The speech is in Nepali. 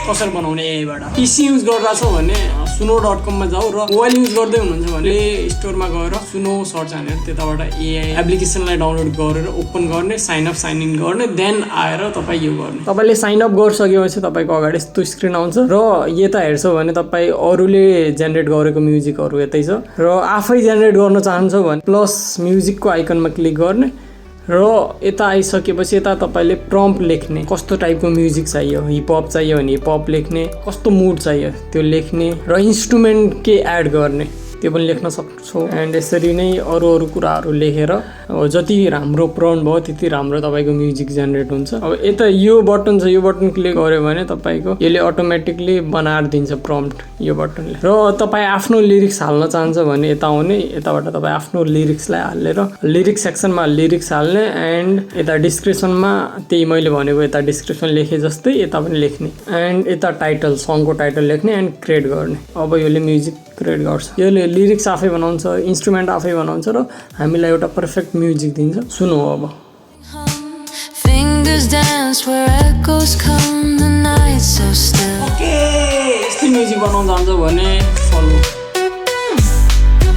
कसरी बनाउने एआईबाट। पीसी युज गरिरहेछौ भने suno.com मा जाऊ र मोबाइल युज गर्दै हुनुहुन्छ भने स्टोरमा गएर सुनो सर्च हानेर त्यताबाट एआई एप्लिकेसनलाई डाउनलोड गरेर ओपन गर्ने, साइन अप साइन इन गर्ने, देन आएर तपाईँ यो गर्ने। तपाईँले साइन अप गरिसकेपछि तपाईँको अगाडि यस्तो स्क्रिन आउँछ र यता हेर्छौ भने तपाईँ अरूले जेनेरेट गरेको म्युजिकहरू यतै छ र आफै जेनेरेट गर्न चाहन्छौ भने प्लस म्युजिकको आइकनमा क्लिक गर्ने र यता आइसकेपछि यता तपाईँले प्रम्प्ट लेख्ने, कस्तो टाइपको म्युजिक चाहियो, हिपहप चाहियो भने हिपहप लेख्ने, कस्तो मुड चाहियो त्यो लेख्ने र इन्स्ट्रुमेन्ट के एड गर्ने त्यो पनि लेख्न सक्छौ। एन्ड यसरी नै अरू कुराहरू लेखेर अब जति राम्रो प्रम्प्ट भयो त्यति राम्रो तपाईँको म्युजिक जेनेरेट हुन्छ। अब यता यो बटन छ, यो बटन क्लिक गर्यो भने तपाईँको यसले अटोमेटिकली बनाएर दिन्छ प्रम्प्ट यो बटनले। र तपाईँ आफ्नो लिरिक्स हाल्न चाहन्छ भने यता आउने, यताबाट तपाईँ आफ्नो लिरिक्सलाई हालेर लिरिक्स सेक्सनमा लिरिक्स हाल्ने एन्ड यता डिस्क्रिप्सनमा त्यही मैले भनेको यता डिस्क्रिप्सन लेखे जस्तै यता पनि लेख्ने एन्ड यता टाइटल, सङको टाइटल लेख्ने एन्ड क्रिएट गर्ने। अब यसले म्युजिक क्रिएट गर्छ, यसले लिरिक्स आफै बनाउँछ, इन्स्ट्रुमेन्ट आफै बनाउँछ र हामीलाई एउटा पर्फेक्ट म्युजिक दिन्छ। सुनौ अब। ओके, यस्तै म्युजिक बनाउन चाहन्छौ भने